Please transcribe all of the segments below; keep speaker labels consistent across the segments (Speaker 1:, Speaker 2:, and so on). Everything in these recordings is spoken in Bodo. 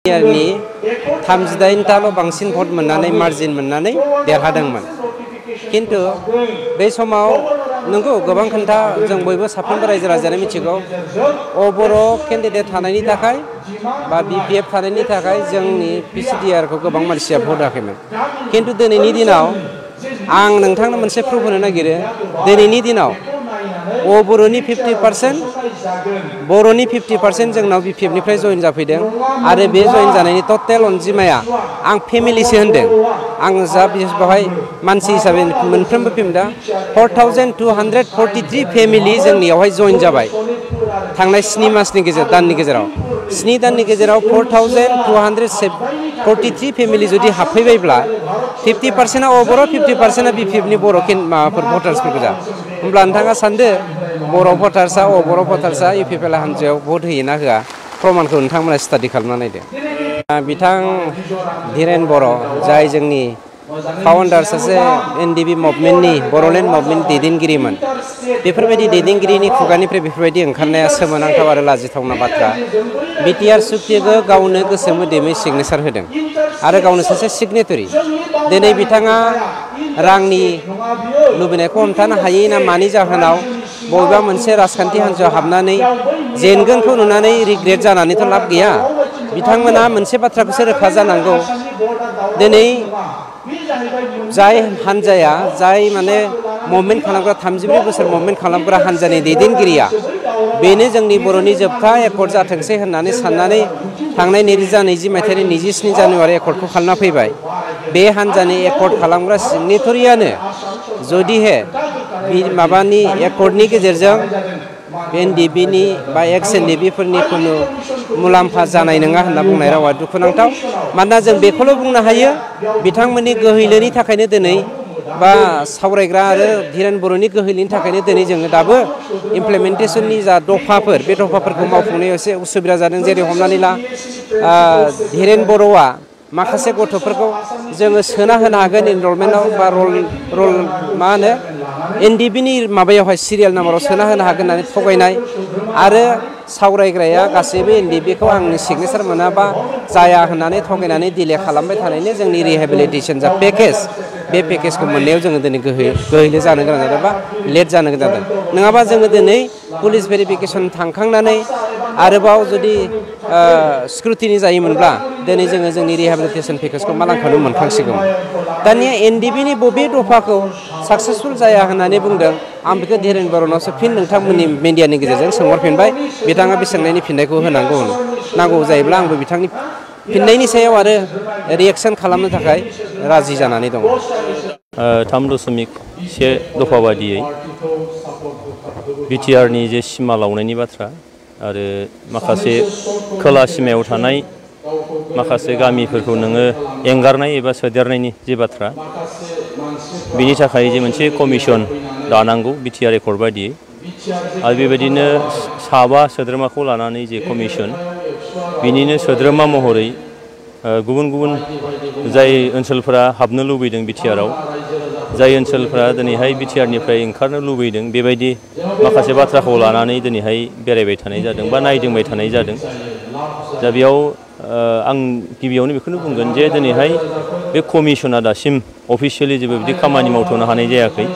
Speaker 1: नि 38ताल' बांसिन भट मोननानै मार्जिन मोननानै देरहादोंमोन। किन्तु बे समाव नंगौ गोबां खोन्था जों बयबो साफ्रोमबो रायजो राजायानो मिथिगौ अबर' केन्डिडेट थानायनि थाखाय बा BPF थानायनि थाखाय जोंनि PCDR खौ गोबां मानसिया भट होआखैमोन। किन्तु दिनैनि दिनाव आं नोंथांनो मोनसे प्रुफ होनो नागिरो दिनैनि दिनाव अबर'नि 50% बर'नि 50% जोंनाव BPF निफ्राय जइन जाफैदों आरो बे जइन जानायनि टटेल अनजिमाया आं फेमिलिसो होनदों आं जा बेवहाय मानसि हिसाबै मोनफ्रोमबो फेमिलिया 4243 फेमिलि जोंनियावहाय जइन जाबाय थांनाय 7 मासनि दाननि गेजेराव 7 दाननि गेजेराव 4243 फेमिलि जुदि हाबफैबायब्ला 50%आ अबर' 50%आ BPF नि बर' माबाफोर भटार्सफोर गोजा होमब्ला नोंथाङा सानदो बर' भटार्सआ अबर' भटार्सआ UPPL हान्जायाव भट होयोना होआ प्रमानखौ नोंथांमोना स्टाडि खालामना नायदो। बिथां धीरेन बर' जाय जोंनि फाउन्डार सासे NDB मुभमेन्टनि बर'लेण्ड मुभमेन्ट दैदेनगिरिमोन बेफोरबायदि दैदेनगिरिनि खुगानिफ्राय बेफोरबायदि ओंखारनाया सोमोनांथाव आरो लाजिथावना बाथ्रा। BTR सुक्तिखौ गावनो गोसो मोदोमै सिगनेचार होदों आरो गावनो सासे सिगनेटरि दिनै बिथाङा रांनि लुबैनायखौ हमथानो हायै ना मानि जाहोनाव बबेबा मोनसे राजखान्थि हान्जायाव हाबनानै जेनगोनखौ नुनानै रिग्रेट जानानैथ' लाब गैया। बिथांमोना मोनसे बाथ्राखौसो रोखा जानांगौ दिनै जाय हान्जाया जाय माने मुभमेन्ट खालामग्रा 34 बोसोर मुभमेन्ट खालामग्रा हान्जानि दैदेनगिरिया बेनो जोंनि बर'नि जोबथा एकर्ड जाथोंसै होननानै साननानै थांनाय 2020 मायथाइनि 27 जानुवारि एकर्डखौ खालामना फैबाय। बे हान्जानि एकर्ड खालामग्रा सिगनेटरियानो जुदिहे माबानि एकर्डनि गेजेरजों NDB नि बा एक्स NDB फोरनि खुनु मुलाम्फा जानाय नङा होनना बुंनाय रावा दुखुनांथाव। मानोना जों बेखौल' बुंनो हायो बिथांमोननि गोहैलोनि थाखायनो दिनै बा सावरायग्रा आरो धीरेन बर'नि गोहैलोनि थाखायनो दिनै जोङो दाबो इमप्लिमेन्टेसननि जा दफाफोर बे दफाफोरखौ मावफुंनायाव एसे उसुबिदा जादों। जेरै हमनानै ला धीरेन बर'आ माखासे गथ'फोरखौ जोङो सोना होनो हागोन इनरलमेन्टआव बा रल मा होनो NDB नि माबायावहाय सिरियाल नाम्बाराव सोना होनो हागोन होननानै थगायनाय आरो सावरायग्राया गासैबो NDB खौ आंनि सिगनेचार मोनाबा जाया होननानै थगायनानै डिले खालामबाय थानायनि जोंनि रिहेबिलिटेसन जा पेकेज बे पेकेजखौ मोननायाव जोङो दिनै गोहैलो जानो गोनां जादों बा लेट जानो गोनां जादों। नङाबा जोङो दिनै पुलिस भेरिफिकेसन थांखांनानै आरोबाव जुदि स्क्रुटिनि जायोमोनब्ला दिनै जोङो जोंनि रिहेबिलिटेसन पेकेजखौ मालांखौनो मोनखांसिगौमोन। दानिया NDB नि बबे दफाखौ साक्सेसफुल जाया होननानै बुंदों आं बेखौ धीरेन बर'नावसो फिन नोंथांमोननि मिडियानि गेजेरजों सोंहरफिनबाय बिथाङा बे सोंनायनि फिननायखौ होनांगौ नांगौ जायोब्ला आंबो बिथांनि फिननायनि सायाव आरो रिएक्सन खालामनो थाखाय राजि जानानै दङ।
Speaker 2: 3.1 दफा बादियै BTR नि जे सिमा लावनायनि बाथ्रा आरो माखासे खोला सिमायाव थानाय माखासे गामिफोरखौ नोङो एंगारनाय एबा सोदेरनायनि जे बाथ्रा बिनि थाखाय जे मोनसे कमिसन दानांगौ BTR एकर्ड बायदियै आरो बेबायदिनो 7 सोद्रोमाखौ लानानै जे कमिसन बिनिनो सोद्रोमा महरै गुबुन गुबुन जाय ओनसोलफोरा हाबनो लुबैदों BTR आव जाय ओनसोलफोरा दिनैहाय BTR निफ्राय ओंखारनो लुबैदों बेबायदि माखासे बाथ्राखौ लानानै दिनैहाय बेरायबाय थानाय जादों बा नायदिंबाय थानाय जादों। दा बेयाव आं गिबियावनो बेखौनो बुंगोन जे दिनैहाय बे कमिसना दासिम अफिसियेलि जेबो बिदि खामानि मावथ'नो हानाय जायाखै।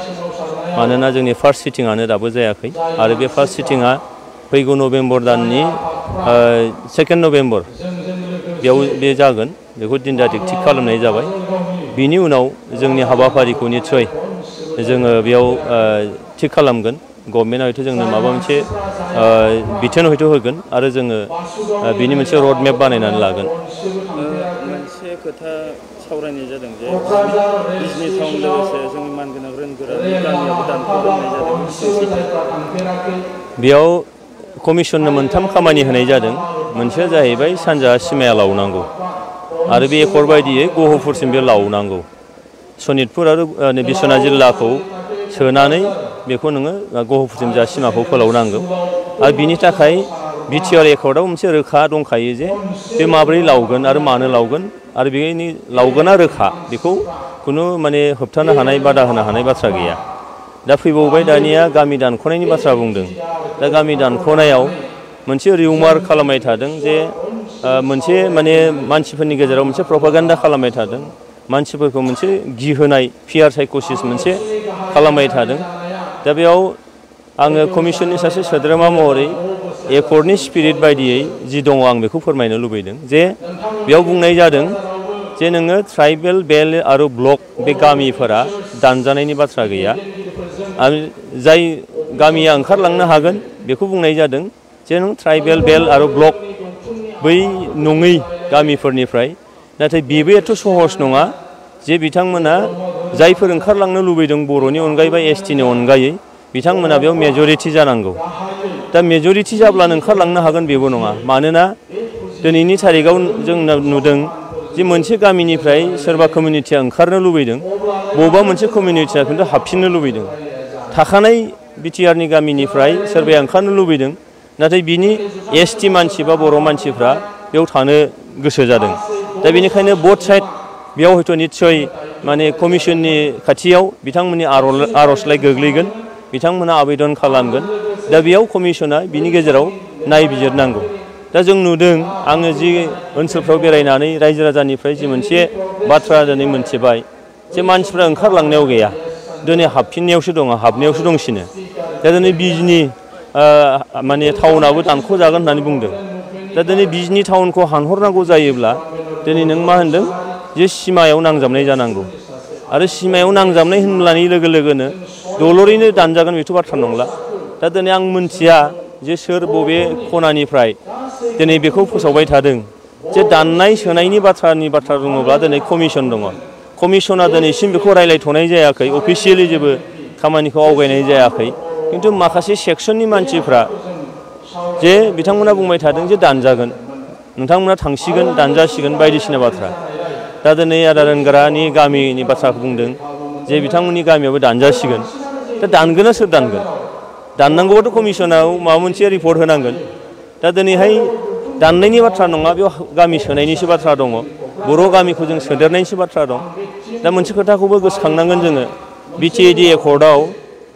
Speaker 2: मानोना जोंनि फार्स्ट सिटिंआनो दाबो जायाखै आरो बे फार्स्ट सिटिंआ फैगौ नभेम्बर दाननि 2 नभेम्बर बेयाव बे जागोन बेखौ दिन तारिख थिग खालामनाय जाबाय। बिनि उनाव जोंनि हाबाफारिखौ निस्सय जोङो बेयाव थिग खालामगोन। गभर्नमेन्टआ हयथ' जोंनो माबा मोनसे बिथोन हयथ' होगोन आरो जोङो बिनि मोनसे रड मेप बानायनानै लागोन।
Speaker 3: मोनसे खोथा सावरायनाय जादों जे बिजनि टाउन लोगोसे जोंनि मानगोनां रोंगोरानि गामियावबो दानख' दोननाय जादों।
Speaker 2: बेयाव कमिसननो 3 खामानि होनाय जादों। मोनसेया जाहैबाय सानजा सिमाया लावनांगौ आरो बे एकर्ड बायदियै गहपुरसिम बे लावनांगौ। सनितपुर आरो बिश्वनाथ जिल्लाखौ सोनानै बेखौ नोङो गहपुरसिम जा सिमाखौ फोलावनांगौ आरो बिनि थाखाय BTR एकर्डआव मोनसे रोखा दंखायो जे बे माब्रै लावगोन आरो मानो लावगोन आरो बेनि लावगोना रोखा बेखौ खुनु माने होबथानो हानाय बादा होनो हानाय बाथ्रा गैया। दा फैबावबाय दानिया गामि दानख'नायनि बाथ्रा बुंदों। दा गामि दानख'नायाव मोनसे रिउमार खालामबाय थादों जे मोनसे माने मानसिफोरनि गेजेराव मोनसे प्रपागान्डा खालामबाय थादों मानसिफोरखौ मोनसे गिहोनाय फियार साइकोसिस मोनसे खालामबाय थादों दा बेयाव आङो कमिसननि सासे सोद्रोमा महरै एकर्डनि स्पिरिट बायदियै जि दङ आं बेखौ फोरमायनो लुबैदों जे बेयाव बुंनाय जादों जे नोङो ट्राइबेल बेल्ट आरो ब्लक बे गामिफोरा दानजानायनि बाथ्रा गैया आरो जाय गामिया ओंखारलांनो हागोन बेखौ बुंनाय जादों जे नों ट्राइबेल बेल्ट आरो ब्लक बै नङै गामिफोरनिफ्राय नाथाय बेबो एथ' सहस नङा जे बिथांमोना जायफोर ओंखारलांनो लुबैदों बर'नि अनगायै बा एसटिनि अनगायै बिथांमोना बेयाव मेजरिटि जानांगौ दा मेजरिटि जाब्लानो ओंखारलांनो हागोन बेबो नङा मानोना दिनैनि थारिखआव जों नुदों जे मोनसे गामिनिफ्राय सोरबा कमिउनिटिया ओंखारनो लुबैदों बबेबा मोनसे कमिउनिटिया खिन्थु हाबफिननो लुबैदों थाखानाय बिटिआरनि गामिनिफ्राय सोरबाया ओंखारनो लुबैदों नाथाय बिनि एसटि मानसि बा बर' मानसिफ्रा बेयाव थानो गोसो जादों दा बेनिखायनो बोथ साइड बेयाव हयथ' निस्सय माने कमिसननि खाथियाव बिथांमोननि आर'जलाइ गोग्लैगोन बिथांमोना आवेदन खालामगोन दा बेयाव कमिसना बिनि गेजेराव नायबिजिरनांगौ दा जों नुदों आङो जि ओनसोलफ्राव बेरायनानै रायजो राजानिफ्राय जि मोनसे बाथ्रा दिनै मोनथिबाय जे मानसिफ्रा ओंखारलांनायाव गैया दिनै हाबफिननायावसो दङ हाबनायावसो दंसिनो दा दिनै बिजनि माने टाउनाबो दानख'जागोन होननानै बुंदों दा दिनै बिजनि टाउनखौ हानहरनांगौ जायोब्ला दिनै नों मा होनदों जे सिमायाव नांजाबनाय जानांगौ आरो सिमायाव नांजाबनाय होनब्लानि लोगो लोगोनो दलरैनो दानजागोन बेथ' बाथ्रा नंला दा दिनै आं मोनथिया जे सोर बबे खनानिफ्राय दिनै बेखौ फोसावबाय थादों जे दाननाय सोनायनि बाथ्रा बुङोब्ला दिनै कमिसन दङ कमिसना दिनैसिम बेखौ रायलायथ'नाय जायाखै अफिसियेलि जेबो खामानिखौ आवगायनाय जायाखै खिन्थु माखासे सेक्सननि मानसिफ्रा जे बिथांमोना बुंबाय थादों जे दानजागोन नोंथांमोना थांसिगोन दानजासिगोन बायदिसिना बाथ्रा दा दिनै आदा रोंग्रानि गामिनि बाथ्राखौ बुंदों जे बिथांमोननि गामियावबो दानजासिगोन दा दानगोना सोर दानगोन दाननांगौबाथ' कमिसनाव माबा मोनसे रिपर्ट होनांगोन दा दिनैहाय दाननायनि बाथ्रा नङा बेयाव गामि सोनायनिसो बाथ्रा दङ बर' गामिखौ जों सोदेरनायनिसो बाथ्रा दं दा मोनसे खोथाखौबो गोसोखांनांगोन जोङो बिटिएडि एकर्डआव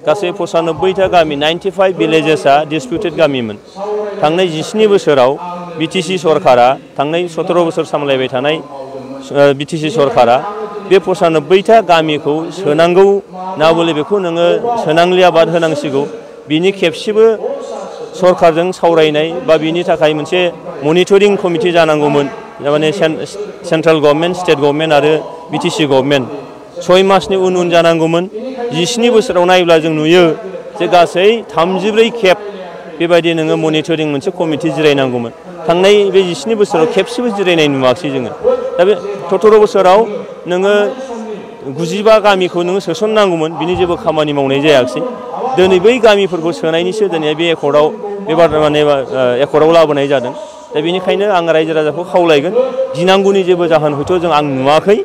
Speaker 2: गासै 95टा गामि 95 भिलेजेसआ डिसपिउटेड गामिमोन थांनाय 17 बोसोराव बिटिसि सरकारा थांनाय 17 बोसोर सामलायबाय थानाय बिटिसि सरकारा बे 95टा गामिखौ सोनांगौ ना बले बेखौ नोङो सोनांलिया बाद होनांसिगौ बिनि खेबसेबो सरकारजों सावरायनाय बा बिनि थाखाय मोनसे मनिटरिं कमिटि जानांगौमोन माने सेन्ट्रेल गभर्नमेन्ट स्टेट गभर्नमेन्ट आरो बिटिसि गभर्नमेन्ट 6 मासनि उन जानांगौमोन 17 बोसोराव नायोब्ला जों नुयो जे गासै 34 खेब बेबायदि नोङो मनिटरिं मोनसे कमिटि जिरायनांगौमोन थांनाय बे 17 बोसोराव खेबसेबो जिरायनाय नुवाखसै जोङो दा बे 17 बोसोराव नोङो 95 गामिखौ नोङो सोसननांगौमोन बिनि जेबो खामानि मावनाय जायाखसै दिनै बै गामिफोरखौ सोनायनिसो दिनै बे एकर्डआव माने एकर्डआव लाबोनाय जादों दा बेनिखायनो आं रायजो राजाखौ खावलायगोन गिनांगौनि जेबो जाहोन हयथ' जों आं नुवाखै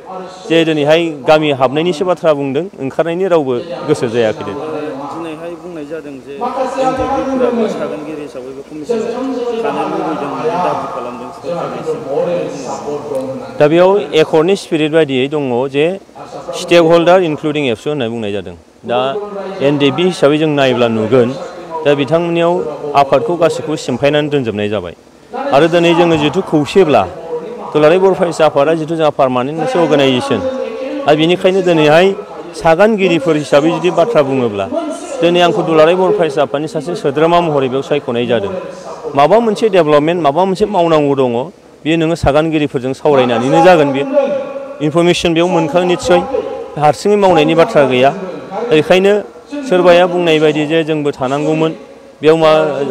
Speaker 2: जे दिनैहाय गामि हाबनायनिसो बाथ्रा बुंदों ओंखारनायनि रावबो गोसो जायाखै
Speaker 3: दिनैहाय बुंनाय जादों जे एनडिपिफोराबो सागानगिरि हिसाबै बे कमिसनाव थानो लुबैदों होननानै दाबि खालामदों
Speaker 2: दा बेयाव एकर्डनि स्पिरिट बायदियै दङ जे स्टेक हल्डार इनक्लुडिं एबसु होननानै बुंनाय जादों दा एनडिपि हिसाबै जों नायोब्ला नुगोन दा बिथांमोननियाव आफादखौ गासैखौबो सिमफायनानै दोनजोबनाय जाबाय आरो दिनै जोङो जिथु खौसेब्ला दुलाराय बर' फरायसा आफादा जिथु जोंहा पार्मानेन्ट मोनसे अर्गानाइजेसन आरो बेनिखायनो दिनैहाय सागानगिरिफोर हिसाबै जुदि बाथ्रा बुङोब्ला दिनै आंखौ दुलाराय बर' फरायसा आफादनि सासे सोद्रोमा महरै बेयाव सायख'नाय जादों माबा मोनसे डेभेलपमेन्ट माबा मोनसे मावनांगौ दङ बेयो नोङो सागानगिरिफोरजों सावरायनानैनो जागोन बेयो इनफरमेसन बेयाव मोनखागोन निस्सय हारसिङै मावनायनि बाथ्रा गैया बेखायनो सोरबाया बुंनाय बायदि जे जोंबो थानांगौमोन बेयाव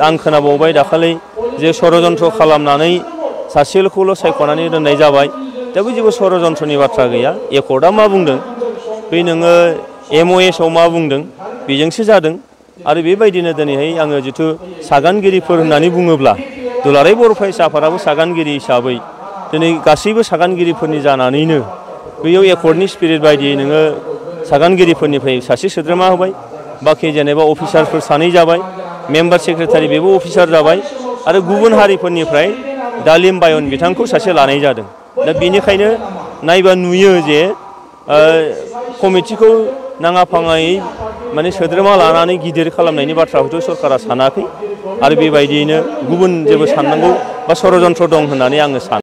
Speaker 2: आं खोनाबावबाय दाखालि जे षड़यन्त्र खालामनानै सासेल'खौल' सायख'नानै दोननाय जाबाय दा बे जेबो षड़यन्त्रनि बाथ्रा गैया एकर्डआ मा बुंदों बै नोङो MOSआव मा बुंदों बेजोंसो जादों आरो बेबायदिनो दिनैहाय आङो जिथु सागानगिरिफोर होननानै बुङोब्ला दुलाराय बर' फरायसा आफादाबो सागानगिरि हिसाबै दिनै गासैबो सागानगिरिफोरनि जानानैनो बैयाव एकर्डनि स्पिरिट बायदियै नोङो सागानगिरिफोरनिफ्राय सासे सोद्रोमा होबाय बाखि जेनेबा अफिसारफोर सानै जाबाय मेम्बार सेक्रेटारि बेबो अफिसार जाबाय आरो गुबुन हारिफोरनिफ्राय दालिम बायन बिथांखौ सासे लानाय जादों दा बेनिखायनो नायबा नुयो जे कमिटिखौ नाङा फाङायै माने सोद्रोमा लानानै गिदिर खालामनायनि बाथ्रा हयथ' सरकारा सानाखै आरो बेबायदियैनो गुबुन जेबो साननांगौ बा षड़यन्त्र दं होननानै आङो सानो।